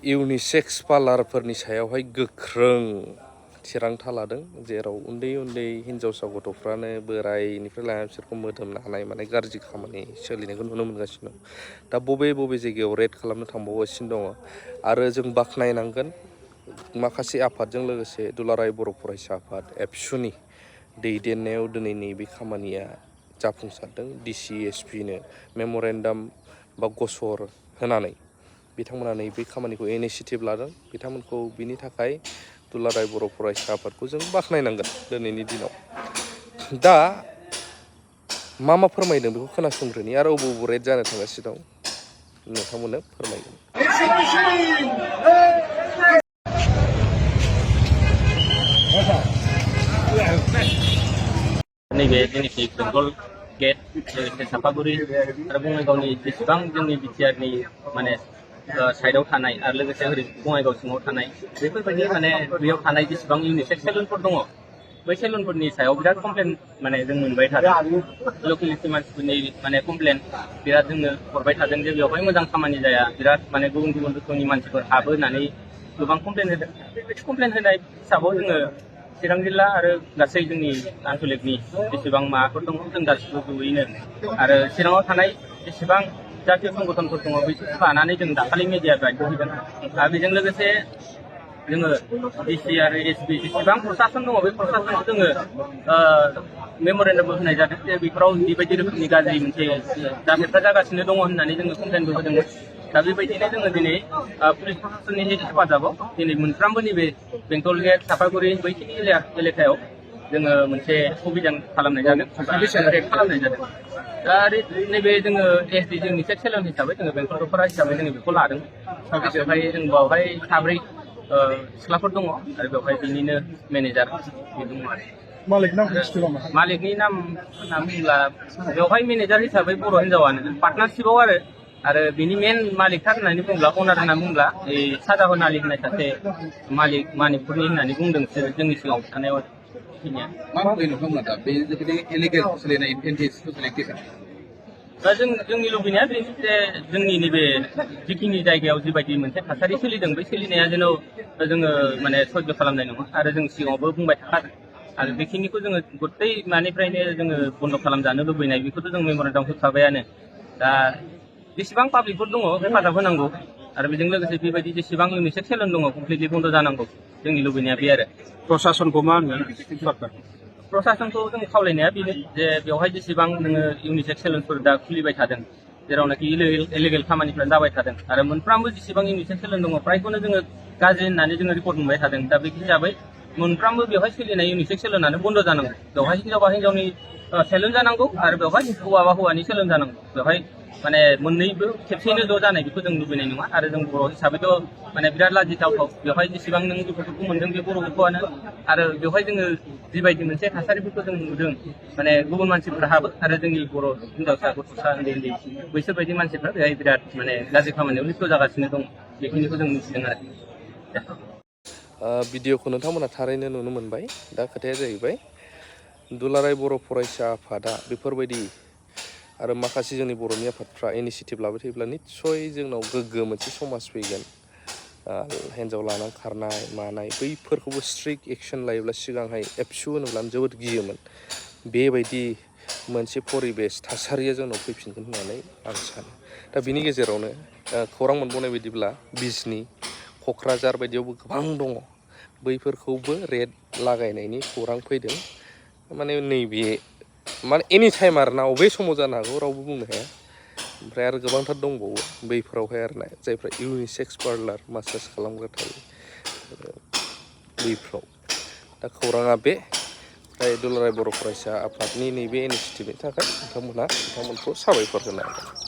इउनिसेक्स पार्लारफोरनि सायावहाय गोख्रों थिरांथा लादों, जेराव उन्दै उन्दै हिनजावसा गथ'फ्रानो बोरायनिफ्राय लानानै बिसोरखौ मोदोमनो हानाय माने गाज्रि खामानि सोलिनायखौ नुनो मोनगासिनो दं। दा बबे जायगायाव रेड खालामनो थांबावगासिनो दङ आरो जों बाख्नायनांगोन माखासे आफादजों लोगोसे दुलाराय बर' फरायसा आफाद एबसुनि दैदेननायाव दिनै नैबे खामानिया जाफुंसारदों। डिसि एसपिनो मेम'रेन्डाम बा गसर होनानै बिथांमोना नैबे खामानिखौ इनिसियेटिभ लादों। बिथांमोनखौ बिनि थाखाय दुलाराय बर' फरायसा आफादखौ जों बाख्नायनांगोन दिनैनि दिनाव। दा मा फोरमायदों बेखौ खोनासंग्रोनि आरो बबाव रेड जानो थांगासिनो दं नोंथांमोननो फोरमायगोन। नैबे जेनाखि बेंगल गेट लोगोसे सापागुरि आरो बङाइगावनि जेसेबां जोंनि बिटिआरनि माने साइडआव थानाय आरो लोगोसे ओरै बङाइगाव सिङाव थानाय बेफोरबायदि माने बेयाव थानाय जेसेबां इउनिसेक्स सेलुनफोर दङ बै सेलुनफोरनि सायाव बिराद कमप्लेन माने जों मोनबाय थादों। लकेलिटि मानसिफोरनि माने कमप्लेन बिराद जोंनो हरबाय थादों जे बेवहाय मोजां खामानि जाया, बिराद माने गुबुन रोखोमनि मानसिफोर हाबो होननानै गोबां कमप्लेन होदों। बेबायदि कमप्लेन होनाय हिसाबाव जोङो चिरां जिल्ला आरो गासै जोंनि आन्चलिकनि जेसेबां माबाफोर दङ जों गासिबो जयैनो आरो चिराङाव थानाय जेसेबां जातीय संगठनफोर दङ बिसोरखौ लानानै जों दाखालि मिडिया गाइडखौ होदों। आरो बेजों लोगोसे जोङो डिसि आरो एसपि जेसेबां प्रसासन दङ बे प्रसासनखौ जोङो मेम'रेन्डामबो होनाय जादों जे बेफोराव बेबायदि रोखोमनि गाज्रि मोनसे जाथायफ्रा जागासिनो दङ होननानै जोङो कमप्लेनबो होदोंमोन। दा बेबायदिनो जोङो दिनै पुलिस प्रशासननि हेफाजाबाव दिनै मोनफ्रोमबो नैबे बेंटल गेट सापागुरि बैखिनि एलेकायाव जोङो मोनसे अभियान खालामनाय जादों, रेड खालामनाय जादों। दा नैबे जोङो एसडि जोंनि सेक्स सेलन हिसाबै जोङो बेंटल दख'रा हिसाबै जोङो बेखौ लादों। बेवहाय जों बावहाय 4 सिख्लाफोर दङ आरो बेवहाय बिनिनो मेनेजार बे दङ आरो मालिकनि नाम होनना बुङोब्ला बेवहाय मेनेजार हिसाबै बर' हिनजावानो पार्टनारशिपआव आरो बिनि मेन मालिकथार होननानै बुङोब्ला अनार होनना बुङोब्ला साजाहन आलि होननाय सासे मालिक मानिकपुरनि होननानै बुंदों जोंनि सिगाङाव थानायाव। दा जोंनि लुबैनाया बेनो जे जोंनि नैबे जिखिनि जायगायाव जिबायदि मोनसे थासारि सोलिदों बै सोलिनाया जेन' जोङो माने सह्य खालामनाय नङा आरो जों सिगाङावबो बुंबाय थाखादों आरो बेखिनिखौ जोङो गथै मानिफ्रायनो जोङो बन्द' खालामजानो लुबैनाय बेखौथ' जों मेम'रेन्डाम होखाबायानो। दा जेसेबां पाब्लिकफोर दङ हेफाजाब होनांगौ आरो बेजों लोगोसे बेबायदि जेसेबां इउनिसेक्स सेलन दङ कमप्लिटलि बन्द' जानांगौ जोंनि लुबैनाया बे आरो। प्रशासनखौ मा होनगोन? प्रशासनखौ जों खावलायनाया बेनो जे बेवहाय जेसेबां नोङो इउनिसेक्स सेलुनफोर दा खुलिबाय थादों जेरावनाखि इलिगेल खामानिफ्रा जाबाय थादों आरो मोनफ्रोमबो जेसेबां इउनिसेक्स सेलुन दङ फ्रायखौनो जोङो गाज्रि होननानै जोङो रिपर्ट मोनबाय थादों। दा बे हिसाबै मोनफ्रोमबो बेवहाय सोलिनाय इउनिसेक्स सेलुनानो बन्द' जानांगौ। बेवहाय हिनजावबा हिनजावनि सेलुन जानांगौ आरो बेवहाय हौवाबा हौवानि सेलुन जानांगौ। बेवहाय माने मोननैबो खेबसेयैनो ज' जानाय बेखौ जों लुबैनाय नङा आरो जों बर' हिसाबैथ' माने बिराद लाजिथावथाव बेवहाय जेसेबां नों गथ'फोरखौ मोनदों बे बर' गथ'आनो आरो बेवहाय जोङो जिबायदि मोनसे थासारिफोरखौ जों नुदों माने गुबुन मानसिफोर हाबो आरो जोंनि बर' हिनजावसा गथ'सा उन्दै बैसोरबायदि मानसिफ्रा बेहाय बिराद माने गाज्रि खामानियाव लिप्त जागासिनो दं बेखिनिखौ जों मिथिदों आरो। भिडिअखौ नोंथांमोना थारैनो नुनो मोनबाय। दा खोथाया जाहैबाय दुलाराय बर' फरायसा आफादा बेफोरबायदि आरो माखासे जोंनि बर'नि आफादफ्रा इनिसियेटिभ लाबाय थायोब्ला निस्सय जोंनाव गोग्गो मोनसे समाज फैगोन। हिन्जाव लानानै खारनाय मानाय बैफोरखौबो स्ट्रिक्ट एक्सन लायोब्ला सिगांहाय एबसु होनोब्लानो जोबोद गियोमोन। बेबायदि मोनसे परिबेस थासारिया जोंनाव फैफिनगोन होननानै आं सानो। दा बिनि गेजेरावनो खौरां मोनबावनाय बायदिब्ला बिजनि क'क्राझार बायदियावबो गोबां दङ। बैफोरखौबो रेड लागायनायनि खौरां फैदों। माने नैबे माने एनि टाइम आरो ना अबे समाव जानो हागौ रावबो बुंनो हाया। ओमफ्राय आरो गोबांथार दंबावो बैफोरावहाय आरो ना जायफ्रा इउनिसेक्स पार्लार मासाज खालामग्रा थायो बैफ्राव। दा खौराङा बे दुलाराय बर' फरायसा आफादनि नैबे इनिसियेटिभनि थाखाय बिथांमोनखौ साबायखर होनो हागोन।